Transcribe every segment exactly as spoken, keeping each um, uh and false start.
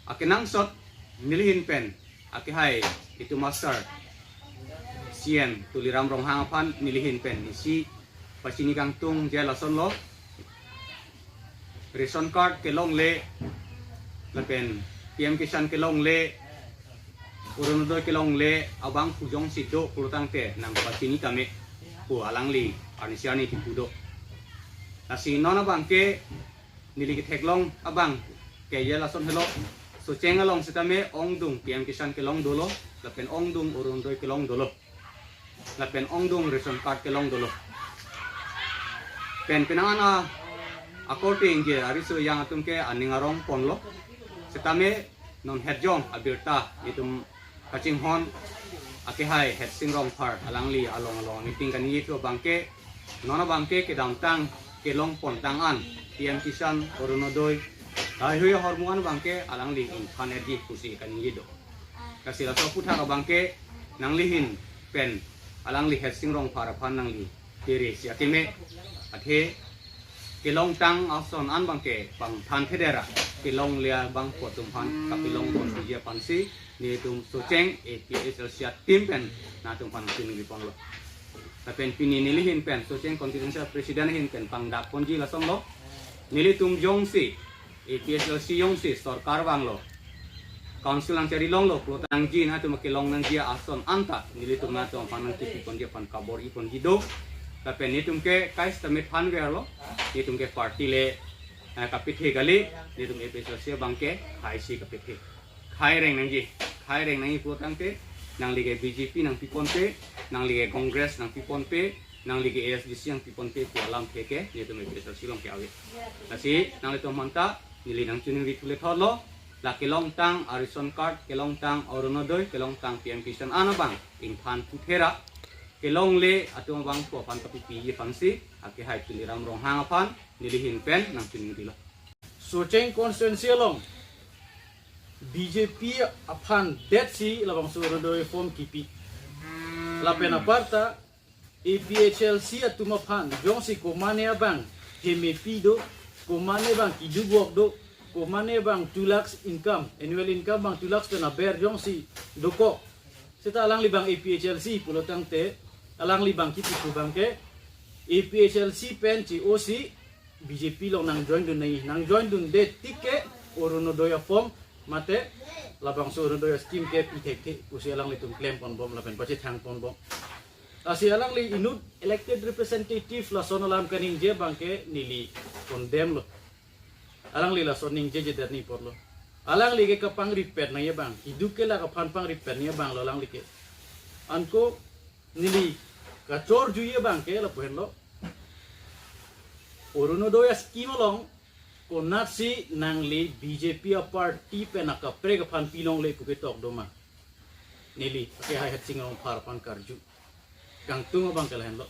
Akenangsot nelihin pen akehai itum master C M Tuliram Ronghang aphan nelihin pen isi pachini kangtung je lasonlo. Ration card kelongle lapen P M Kisan kelongle, Orunodoi kelongle abang pu jongsi do pulotangte nangpachini tame pu alangli arnisi arni kipu do. Lasi non abangke neli ketheklong abang ke je lason helo. Socheng along setame ongdung P M Kisan kelong dolo, lapen ongdung Orunodoi kelong dolo, lapen ongdung ration card kelong dolo. Pen penang an akorte ingje ariso yang atum ke aning arong ponlo. Setame non hetjong abirta itum kachinghon akehai Hetsing Rongphar alangli along along meeting kaningje thu abangke, non abangke kedamtang kelong pontang an P M Kisan, Orunodoi, laheihui ahormu an abangke alangli ingthan-etji pusi kaningje do. Lasi laso aphuthak abangke nanglihin pen alangli Hetsing Rongphar aphan nangli pere si akeme, athe kelongtang ason an abangke pangthan thedera, kelongle abang pu atum aphan kapelong ponji aphansi netum Socheng A P H L C a-team pen nangtum aphan chiningri ponlo. Lapen pini nelihin pen Socheng Constituency President ahin pen pangdak ponji lasonlo. Nelitum jongsi A P H L C jongsi sorkar vanglo, council nangchari longlo pulotangte nangtum kelong nangji ason anta nelitum nangtum aphan nangkipi ponji aphan kabor-i ponji do. Lapen netum ke kai setame thanverlo, netum ke party le, eh, kapethe kali, netum A P H L C abangke khei si kapethe. Khei reng nangji, khei reng nangji pulotangte nangli ke B J P nangpi ponpe, nangli ke Congress nangpi ponpe, nangli ke A S D C nangpi ponpe pu alamthe ke netum A P H L C along ke ave. Lasi nanglitum aphanta neli nangchiningri thule thotlo, la kelongtang a-ration card, kelongtang Orunodoi, kelongtang P M Kisan an abang ingthan puthera, kelongle atum abang pu aphan kapipiji aphansi akehai Tuliram Ronghang aphan nelihin pen nangchiningrilo. Socheng constituency along B J P aphan detsi labangso Orunodoi form kipi. Lapen aparta A P H L C atum aphan jongsi komane abang hemepi do, komane abang kiduk vok do, komane abang two lakhs income, annual income abang two lakhs pen aber jongsi dokok, seta alangli abang A P H L C pulotangte, alangli abang kipi pu abangke A P H L C pen chi-osi B J P along nangjoin dun nangji, nangjoin dunde tik ke Orunodoi a-form mate labangso Orunodoi a-scheme ke pi thekthe pusi alanglitum klem ponbom lapen pachethang ponbom. Lasi alangli inut elected representative lason alam kaningje abangke neli condemn lo. Alangli lason ningjejedet ni apotlo. Alangli ke kapangripet nangji abang, kiduk kelak aphan pangripet nangji abang lo alangli ke. Anke neli kachorjuiji abangke lapu henlo. Orunodoi a-scheme along konatsi nangli B J P a-party pen akaprek aphan pilongle pu ketok doma? Neli akehai Hetsing Rongphar aphan karju kangtung abangke lahenlo.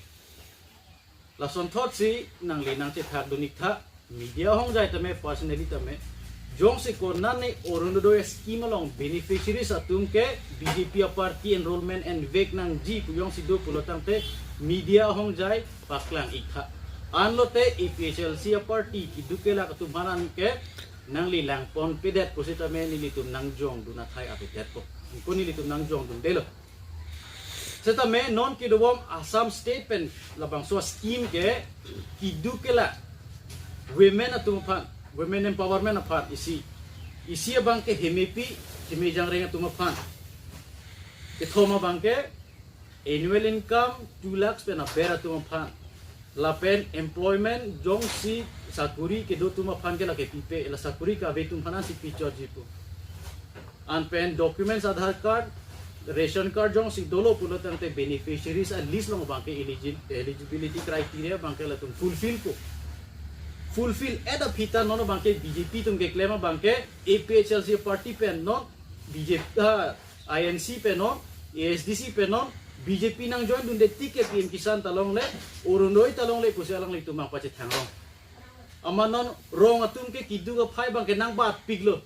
Lasonthotsi nangli nangchethak dun-ik tha, media ahongjai tame, personally tame. Jongsi konane Orunodoi scheme along beneficiaries atum ke B J P a-party enrollment envek nangji pu jongsi do pulotangte media ahongjai paklang-ik tha. Anlote A P H L C a-party kiduk kelak atum aphan ke nangli langponpedet pusitame nelitum nangjong dun athai avedetpo. Anke nelitum nangjong dundelo. Setame non kedobom Assam State pen labangso scheme ke kiduk kelak women atum aphan, women empowerment aphan isi. Isi abangke hemepi, hemejang reng atum aphan. Kethom abangke annual income two lakhs pen aber atum aphan. Lapen employment jongsi sakori kedo atum aphan ke lake pipe, la sakori kave atum aphan ansi pichotji pu. Anpen documents Aadhaar card, ration card jongsi dolo pulotangte beneficiaries a-list along abangke eligi-, eligibility criteria abangke latum fulfill po. Fulfill-et aphi ta non abangke B J P atum keklem abangke A P H L C party pen non B J P, ah, I N C pen non, A S D C pen non, B J P nangjoin dunde tik ke P M Kisan ta longle, Orunodoi ta longle pusi alanglitum nangpachethang rong. Amat non rong atum ke kiduk aphai abangke nangbatpiklo.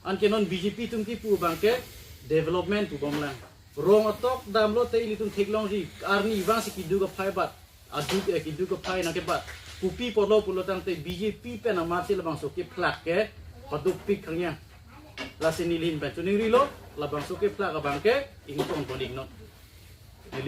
Anke non B J P atum kipu abangke development pubomlang. Rong atok damlote ilitum theklongji, arni vangsi kiduk aphai bat, aduk, eh, kiduk aphai nangkebat. Kopi apotlo pulotangte B J P pen amatsi labangso kephlak ke padopik khang ya. Lasi neli ahin pen choningrilo, labangso keplak abang ke ingtong pon-iknon. Neli